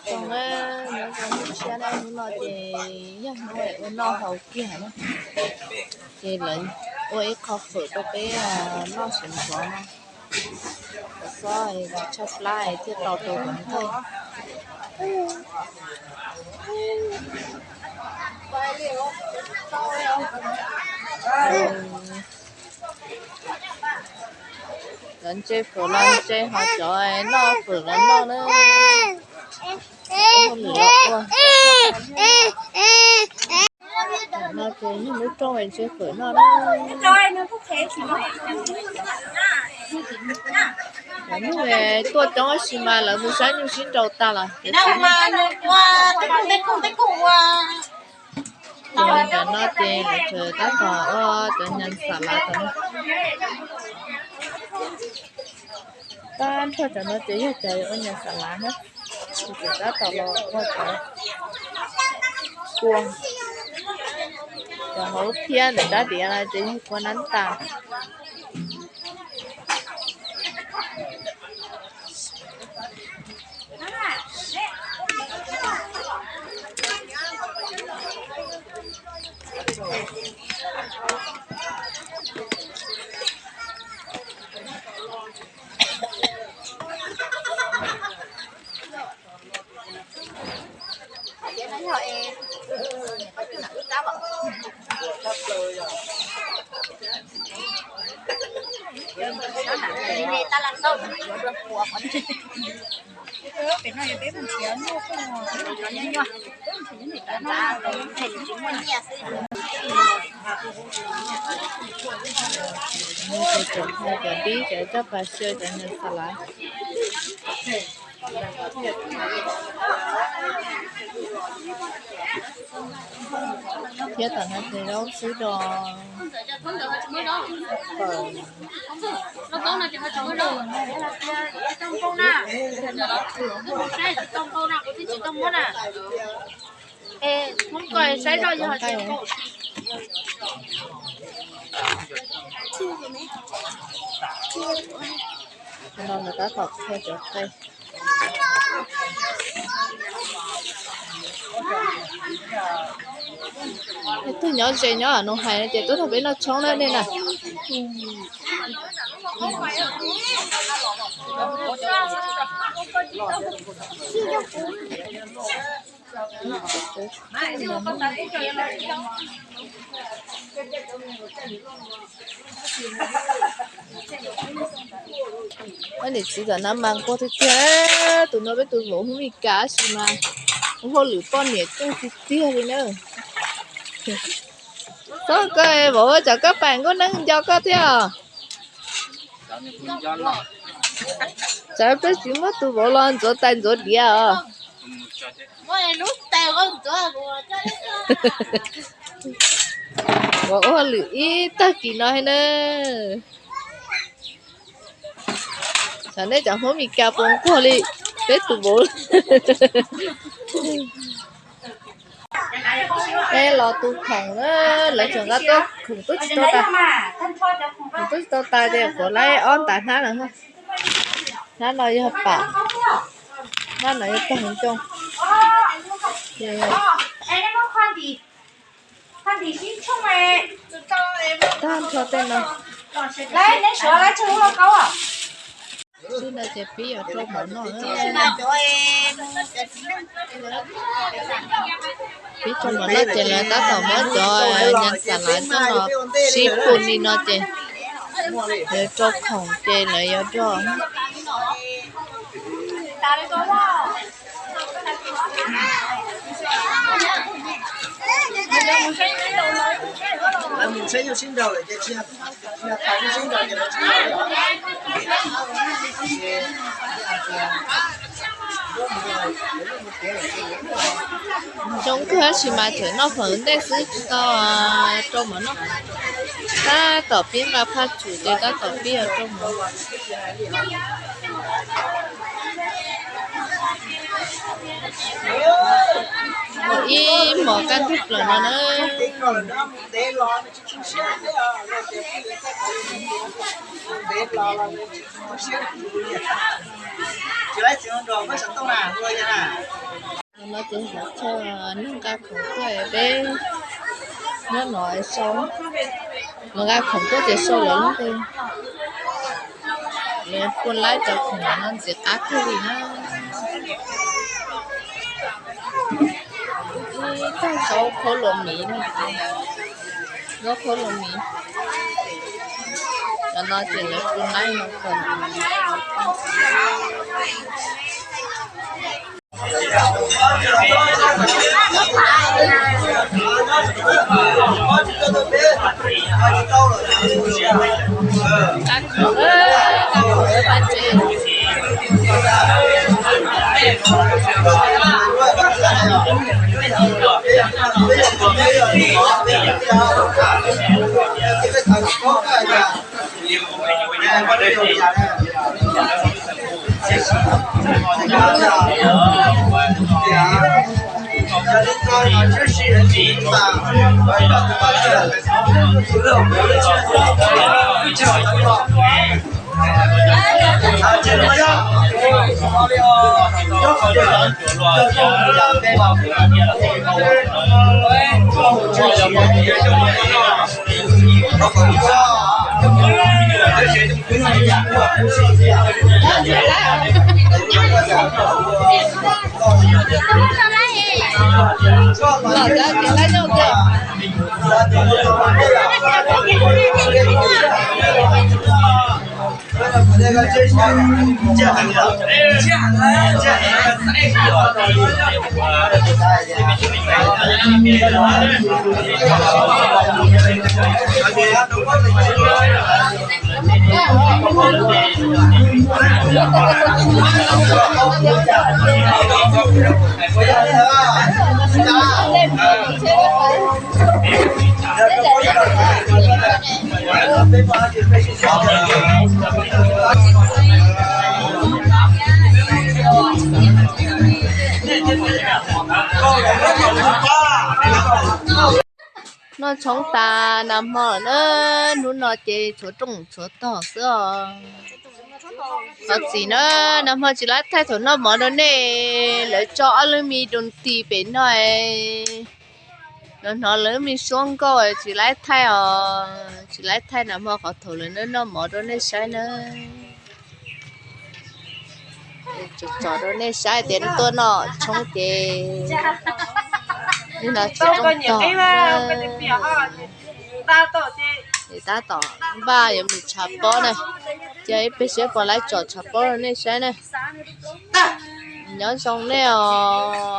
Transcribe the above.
Zoo na, nyob zoo hnub tshiab na, hnub no ces yog hnub ua noj haus kiag na, ces lawv ua ib qho fawm rau peb noj sawv ntxov no. Kom xob tshaj plab thiaj tau rau hluas nkauj. Cov ntse fawm los ntse, ho cov noj fawm los noj na. Ua no ces yog lub rooj ntse fawm noj na. Lawv hnub tuaj coob tab sis mas lawv mus saib nyuj sib nraus tag lawm. Ces cov no ces lawv tseem tab tom ua cov nyas xas lav tom no. Tag nrho cov no ces yog cov ua nyas xas lav na. Ces tab tom los ua cov kua, cov hauv thiab ntawm dab diav no ces yog kua nab tas. Cov dib, cov coj pas xyaw, cov nyas xas lav. Thiab tom no ces zaub xwb do. No lawv tab tom qhia cov qe. Tus nyob ze nyob nus hais no ces tuaj nrog peb noj tshoob na nej na. Niam txiv tom no mas nquag tiag tiag, tus no peb tus vauv Hmoob Mes Kas tab sis mas ua hauj lwm poj niam cuj tiag tiag li na. Txhob koj vauv, tsam koj pam nkauj neeb nco koj thiab os. Tsam peb tsis muab tus vauv los ntxuav tais ntxuav diav os. Vauv ua hauj lwm ib tag kis no na. Tsam nej cov Hmoob Mes Kas puas nquag li peb tus vauv. Peb los tu khoom na, lawv tseem nqa tuaj khoom tuaj tsis tau tas. Khoom tuaj tsis tau tas ces kuv laib ob ntas hnab no. Hnab no yog pam, hnab no yog tag ncoo. Tag nrho tej no. Tsis no ces pib yuav rau mov noj. Pib rau mov noj ces lawv tab tom muab cov nyas xas lav coj los sib pug li no ces lawv rau khoom ces lawv yuav rau. Zoo kawg tab sis mas tseem noj fawm ntej xwb tsis tau rau mov noj. Tab tom pib nqa phaj tsum ces tab tom pib yuav rau mov. Ua ib hmos kaj ntug plaws no na. No ces nqa khoom tuaj, peb nyob no sau, nqa khoom tuaj ces sau lawv lub npe. Lawv pua laib cov khoom no ntxim qab kawg li na. Ib tag zaub khaub hlua miv, zaub khaub hlua miv. Cov no ces lawv pua laib no kawg. Noj tshoob tas nag hmo lawm na, hnub no ces tshuav rooj tshuav tog xwb os. Thov txim na, nag hmo tsis laib thaij thaum noj mov rau nej, lawv tso ob lub me doo ti pem no, hnov hnov lawv lub me suab nkauj tsis laib thaij os, tsis laib thaij nag hmo qhov thaum lawv noj mov rau nej saib na. Tso rau nej saib tias tuaj noj tshoob ces nim no tsis rooj tog. Tab tom npaj yuav mus tshav pob na, cia ib pliag seb puas laib tsom tshav pob rau nej saib na. Nyob zoo nej os.